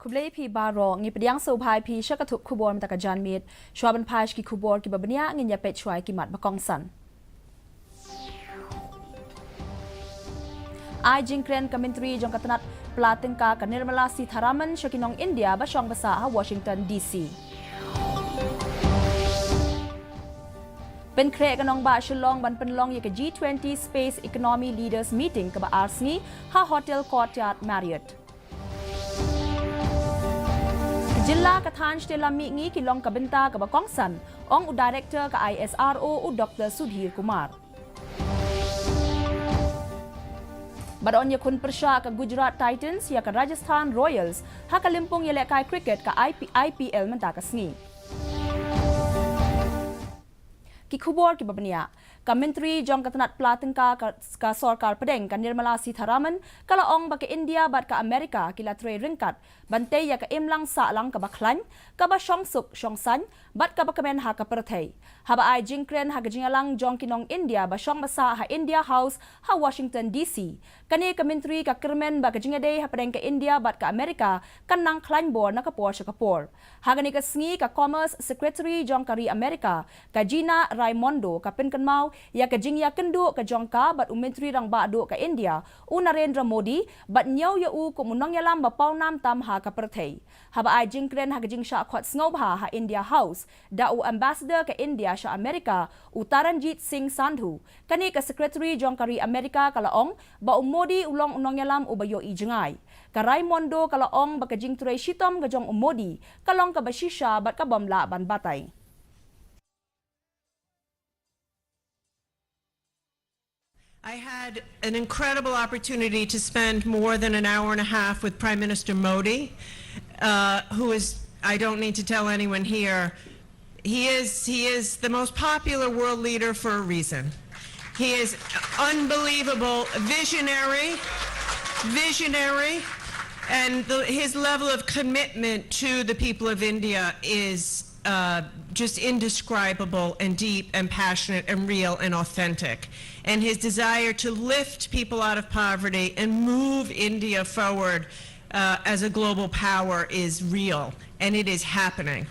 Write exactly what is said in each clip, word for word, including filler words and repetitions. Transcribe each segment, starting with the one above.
Khublei phi baroh, ngi pdiang sngewbha ïa phi sha ka thup khubor mynta ka janmiet. Shuwa ban phai sha ki khubor kiba bniah, ngin ïa peit shuwa ïa ki mat ba kongsan. Ai jingkren ka Myntri jong ka tnat pla tyngka ka Nirmala Sitharaman sha ki nong India ba shong ba sah ha Washington D C. Pynkhreh ka nongbah Shillong ban pynlong ïa ka G twenty Space Economy Leaders Meeting kaba ar sngi ha Hotel Courtyard Marriott. Ka jylla, ka thaiñ shatei lam mihngi ki long ka bynta kaba kongsan, ong u Director ka I S R O u Doctor Sudhir Kumar. Bad yn ïakhun pyrshah ka Gujarat Titans ïa ka Rajasthan Royals ha ka lympung ïalehkai cricket ka I P, I P L mynta ka sngi. Ki khubor kiba bniah. Ka Myntri jong ka tnat pla tyngka ka, ka sorkar pdeng ka Nirmala Sitharaman ka la ong ba ka India bad ka Amerika ki la trei ryngkat ban tei ïa ka imlang sahlang kaba khlaiñ, kaba shongsuk shongsaiñ bad kaba kmen ha ka pyrthei. Haba ai jingkren ha ka jingïalang jong ki nong India ba shong ba sah ha India House ha Washington D C, kane ka Myntri ka kyrmen ba ka jingïadei hapdeng ka India bad ka Amerika kan nang khlaiñ bor na ka por sha ka por. Ha kane ka sngi ka Commerce Secretary jong ka ri Amerika, ka Gina Raimondo, ka pynkynmaw ïa ka jingïakynduh ka jong ka bad u Myntri Rangbah Duh ka India, u Narendra Modi, bad ñiew ïa u kum u nongïalam ba pawnam tam ha ka pyrthei. Haba ai jingkren ha ka jingshah khot sngewbha ha India House da u Ambassador ka India sha Amerika, u Taranjit Singh Sandhu, kane ka Secretary jong ka ri Amerika ka la ong ba u Modi u long u nongïalam uba ïohi jngai. Ka Raimondo ka la ong ba ka jingtrei shitom ka jong u Modi ka long kaba shisha bad ka bym lah ban batai. I had an incredible opportunity to spend more than an hour and a half with Prime Minister Modi, uh, who is, I don't need to tell anyone here, he is, he is the most popular world leader for a reason. He is unbelievable, visionary, visionary, and the, his level of commitment to the people of India is uh, just indescribable and deep and passionate and real and authentic. And his desire to lift people out of poverty and move India forward, uh, as a global power is real, and it is happening.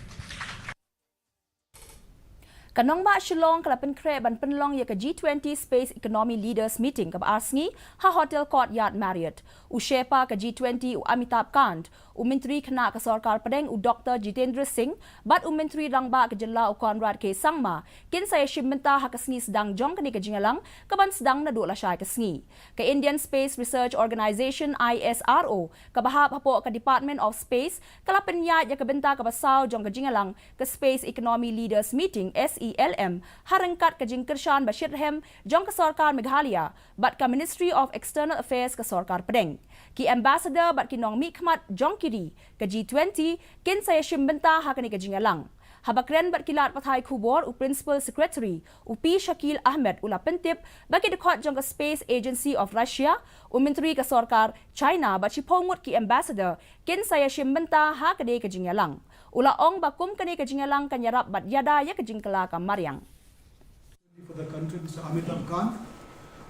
Ka nongbah Shillong ka la pynkhreh ban pynlong ïa ka G twenty Space Economy Leaders Meeting kaba ar sngi ha Hotel Courtyard Marriott. U Sheppa ka G twenty u Amitabh Kant, u Myntri Khynnah ka Sorkar Pdeng u Doctor Jitendra Singh, bad u Myntri Rangbah ka Jylla u Conrad K Sangma, kin sa ïashim bynta ha ka sngi sdang jong kane ka jingïalang, kaban sdang naduh lashai ka sngi. Ka Indian Space Research Organisation, I S R O, kaba hap hapoh ka Department of Space, ka la pynïaid ïa ka bynta kaba saw jong ka jingïalang, ka Space Economy Leaders Meeting, S E L M, ha ryngkat ka jingkyrshan ba shitrhem jong ka Sorkar Meghalaya bad ka Ministry of External Affairs ka Sorkar Pdeng. Ki ambassador bad ki nongmihkhmat jong ki ri ka G twenty kin sa ïashim bynta ha kane ka jingïalang. Haba kren bad ki lad pathai khubor u Principal Secretary, u P Shakil Ahmed, u la pyntip ba ki dkhot jong ka Space Agency of Russia, u Myntri ka Sorkar China bad shiphew ngut ki ambassador kin sa ïashim bynta ha kane ka jingïalang. U la ong ba kum kane ka jingïalang kan ïarap bad ïada ïa ka jingkylla ka mariang. For the country, Mister Amitabh Kant.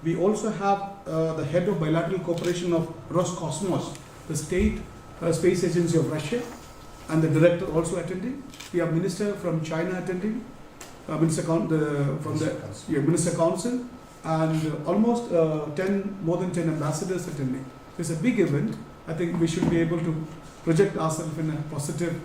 We also have, uh, the head of bilateral cooperation of Roscosmos, the state, uh, space agency of Russia, and the director also attending. We have minister from China attending, uh, Minister Coun-, the, from the, yeah, Minister Council, and, uh, almost, uh, ten, more than ten ambassadors attending. It's a big event. I think we should be able to project ourselves in a positive.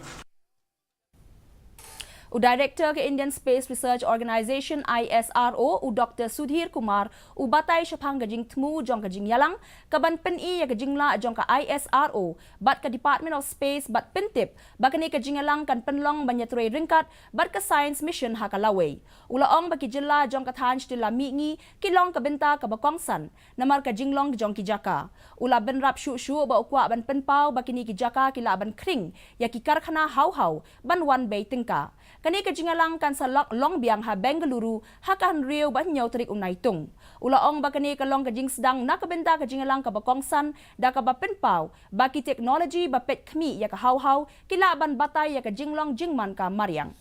U Director ka Indian Space Research Organisation, I S R O, u Doctor Sudhir Kumar, u batai shaphang ka jingthmu jong ka jingïalang kaban pyni ïa ka jinglah jong ka I S R O bad ka Department of Space, bad pyntip ba kane ka jingïalang kan pynlong ban ïatrei ryngkat bad ka science mission ha ka lawei. U la ong ba ki jylla jong ka thaiñ shatei lam mihngi ki long ka bynta kaba kongsan namar ka jinglong jong ki jaka. U la bynrap shuh shuh ba u kwah ban pynpaw ba kine ki jaka ki lah ban khring ïa ki karkhana haw haw ban wan bei tyngka. Kane ka jingïalang kan sa long biang ha Bengaluru ha ka hynriew bad hynñiew tarik u Naitung. U la ong ba kane ka long ka jingsdang na ka bynta ka jingïalang kaba kongsan da kaba pynpaw ba ki technology ba peit khmih ïa ka haw haw ki lah ban batai ïa ka jinglong jingman ka mariang.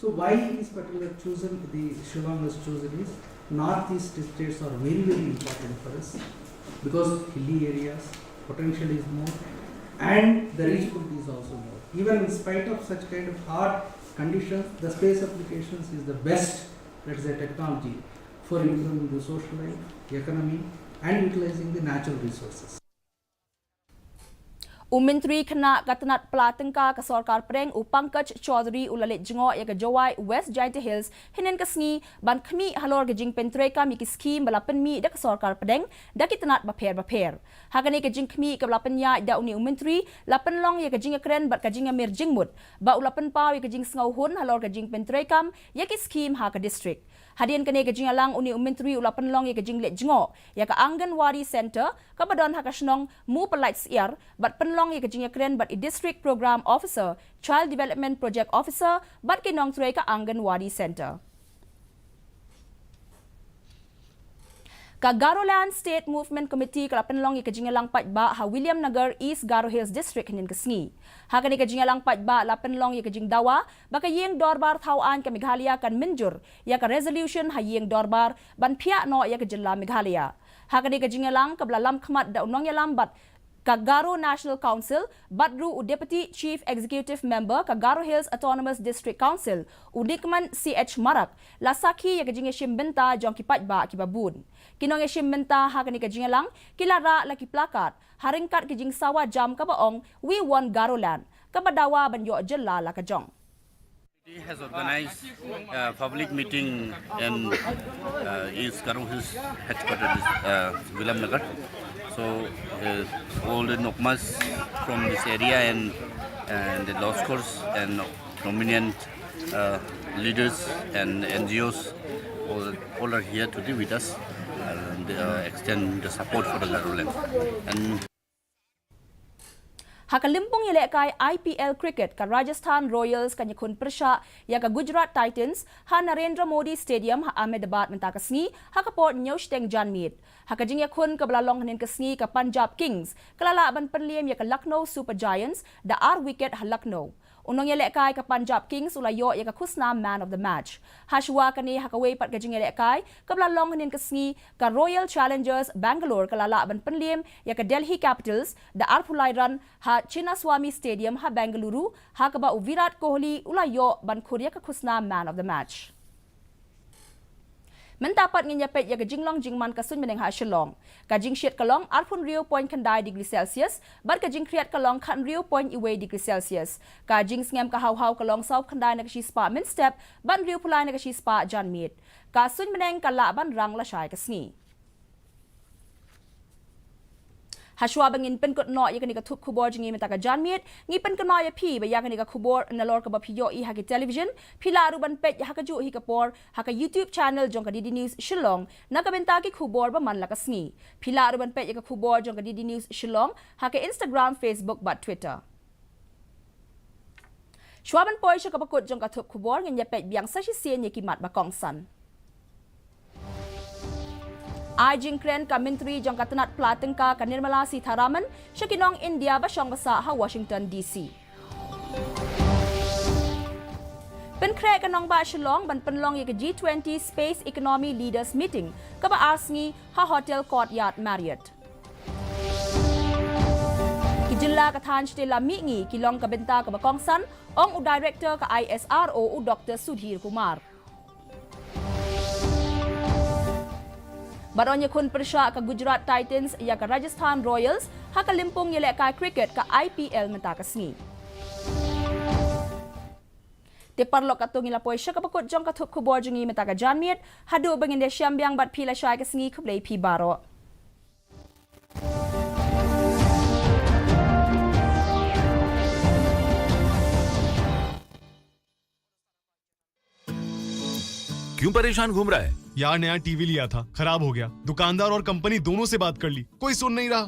So why this particular chosen, the Shillong was chosen is, northeast states are very, very important for us because hilly areas, potential is more, and the reachability is also more. Even in spite of such kind of hard conditions, the space applications is the best, let's say, technology for improving the social life, economy, and utilizing the natural resources. U Myntri khynnah ka tnat pla tyngka ka sorkar pdeng u Pankaj Chaudhary u la leit jngoh ïa ka Jowai West Jaintia Hills hynnin ka sngi ban khmih halor ka jingpyntreikam ïa ki skhim ba la pynmih da ka sorkar pdeng da ki tnat bapher bapher. Ha kane ka jingkhmih kaba la pynïaid da une u Myntri la pynlong ïa ka jingïakren bad ka jingïamir jingmut ba u la pynpaw ïa ka jingsngewhun halor ka jingpyntreikam ïa ki skhim ha ka district. Hadien kane ka jingïalang une u Myntri u la pynlong ïa ka jingleit jngoh ïa ka Anganwadi Centre kaba don ha ka shnong Mupalait Syiar bad pynlong ïa ka jingïakren bad i District Programme Officer, Child Development Project Officer bad ki nongtrei ka Anganwadi Centre. Ka Garoland State Movement Committee ka la pynlong ïa ka jingïalang paidbah ha Williamnagar, East Garo Hills District hynnin ka sngi. Ha kane ka jingïalang paidbah la pynlong ïa ka jingdawa ba ka ïing dorbar thaw aiñ ka Meghalaya kan mynjur ïa ka resolution ha ïing dorbar ban phiah noh ïa ka jylla Meghalaya. Ha kane ka jingïalang kaba la lam khmat da u nongïalam bad ka Garo National Council bad ruh u Deputy Chief Executive Member ka Garo Hills Autonomous District Council, u Nikman C H Marak, la sakhi ïa ka jingïashim bynta jong ki paidbah kiba bun. Ki nongïashim bynta ha kane ka jingïalang ki la rah la ki placard ha ryngkat ki jingsawa jam kaba ong "We want Garoland", kaba dawa ban ïoh jylla la ka jong. Committee has organized a public meeting in uh, East Garo Hills headquarters, uh, Williamnagar. So uh, all the Nokmas from this area and and the Loskors and prominent uh, leaders and N G Os all, all are here today with us and uh, extend the support for the Garoland. And Ha ka lympung ïalehkai I P L cricket, ka Rajasthan Royals kan ïakhun pyrshah ïa ka Gujarat Titans ha Narendra Modi Stadium ha Ahmedabad mynta ka sngi ha ka por hynñiew shiteng janmiet. Ha ka jingïakhun kaba la long hynnin ka sngi, ka Punjab Kings ka la lah ban pynliem ïa ka Lucknow Super Giants da ar wicket ha Lucknow. U nongïalehkai ka Punjab Kings u la ïoh ïa ka khusnam Man of the Match. Hashwa kane, ha kawei pat ka jingïalehkai kaba la long hynnin ka sngi, ka Royal Challengers Bangalore ka la lah ban pynliem ïa ka Delhi Capitals da arphew lai run ha Chinnaswamy Stadium ha Bengaluru, ha kaba u Virat Kohli u la ïoh ban khur ïa ka khusnam Man of the Match. Mynta pat ngin ïa peit ïa ka jinglong jingman ka suiñ bneng ha Shillong. Ka jingshit ka long arphew hynriew point khyndai degree Celsius bad ka jingkhriat ka long khathynriew point wei degree Celsius. Ka jingsngem ka hawhaw ka long sawphew khyndai na ka shispah mynstep bad hynriewphew lai na ka shispah janmiet. Ka suiñ bneng ka lah ban rang lashai ka sngi. Hashwa ba ngin pynkut noh ïa kane ka thup khubor jong ngi mynta ka janmiet, ngi pynkynmaw ïa phi ba ïa kane ka khubor nalor kaba phi ïohi ha ki television, phi lah ruh ban peit ha kajuh hi ka por ha ka YouTube channel jong ka D D News Shillong na ka bynta ki khubor ba man la ka sngi. Phi lah ruh ban peit ïa ka khubor jong ka D D News Shillong ha ka Instagram, Facebook bad Twitter. Shuwa ban poi sha kaba kut jong ka thup khubor, ngin ïa peit biang sa shisien ïa ki mat ba kongsan. Ai jingkren ka Myntri jong ka tnat pla tyngka ka Nirmala Sitharaman sha ki nong India ba shong ba sah ha Washington D C. Pynkhreh ka nongbah Shillong ban pynlong ïa ka G twenty Space Economy Leaders Meeting kaba ar sngi ha Hotel Courtyard Marriott. Ki jylla ka thaiñ shatei lam mihngi ki long ka bynta kaba kongsan, ong u Director ka I S R O u Doctor Sudhir Kumar. Bad yn ïakhun pyrshah ka Gujarat Titans ïa ka Rajasthan Royals ha ka lympung ïalehkai cricket ka I P L mynta ka sngi. Te paralok, katto ngi la poi sha kaba kut jong ka thup khubor jong ngi mynta ka janmiet, haduh ba ngin ïashem biang bad phi lashai ka sngi, khublei phi baroh. क्यों परेशान घूम रहा है? यार, नया टीवी लिया था, खराब हो गया। दुकानदार और कंपनी दोनों से बात कर ली, कोई सुन नहीं रहा।